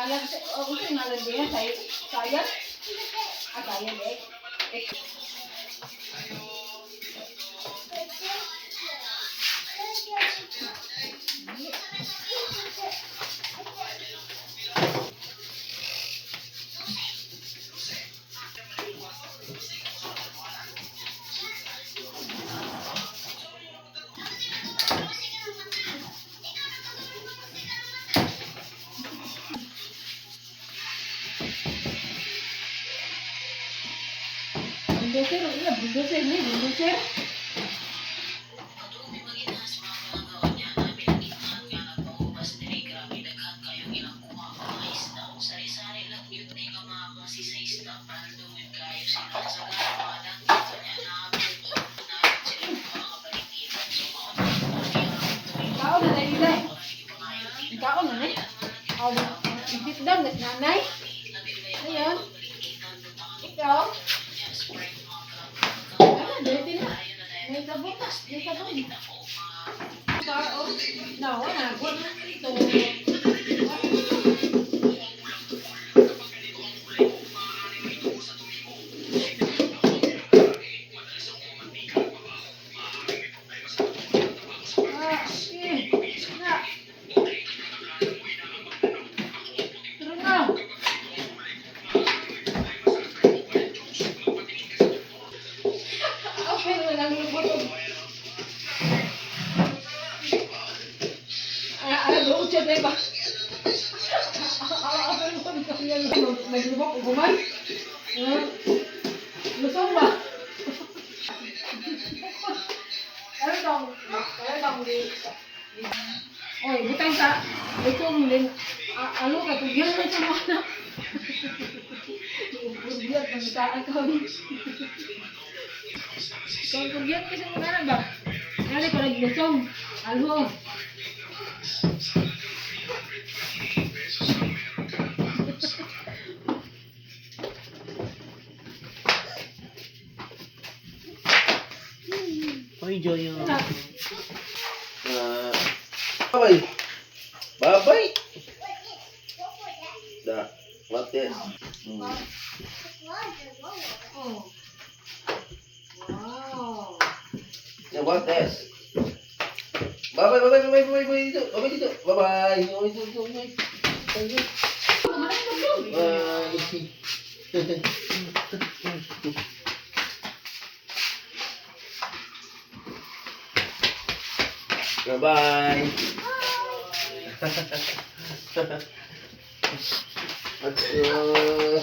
Ngalan sa oh, unsa ngalan niya say saya? Ah, saya eh. Eh. Bulldozer, iya bulldozer ni, bulldozer. Kaon na dahil nila. Kaon na eh. Oh, sit down, nas nanay. Ayun. Ikaw. Ah, dirty na. May sabon na. May sabon. Ikaw, oh. No, wala. Wala na dito. Ah, eh. Na. Tara na. Okay, walang lubot. Ah, ah, doon siya, diba? Ah, ah, pero may lubok, gumay. Lusong ba? Ano tong, ano tong di? Oy, butang sa lusong din. Ah, alo ka tugyan na sa mga anak. Tugyan pang sa akaw. Kung tugyan kasi mga anak ba? Ano pa lusong? Alo. Hoy, Joyo. Ano? Ah, bye. Bye-bye. Da. What this? Oh. Wow. Yeah, what this? Bye-bye, bye-bye, bye-bye, bye-bye, bye dito. Bye-bye dito. Bye-bye. Bye-bye dito, bye-bye. Bye-bye. Bye. Aduh.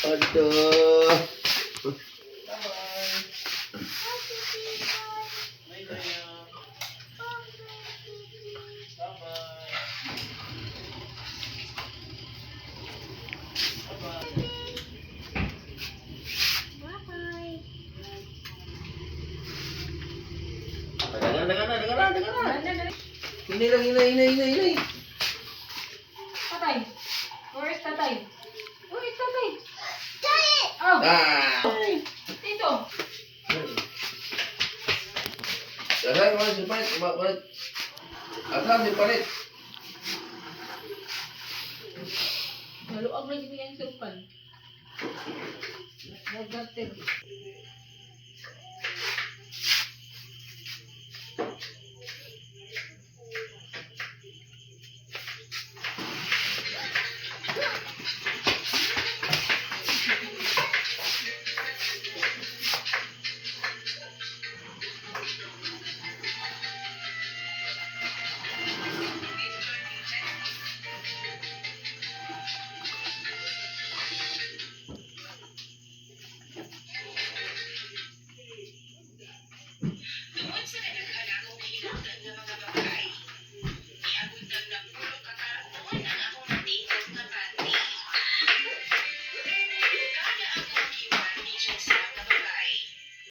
Aduh. Bye, Joyo. Bye-bye. Dagan, dagan, dagan, dagan. Hinay lang, hinay, hinay, hinay, hinay. Tatay. Where is tatay? Where is tatay? Oh, Ah. dito. Dagan, wala si Parit. Wala. Asan si Parit? Naluag na gini ang supan. Nagdating.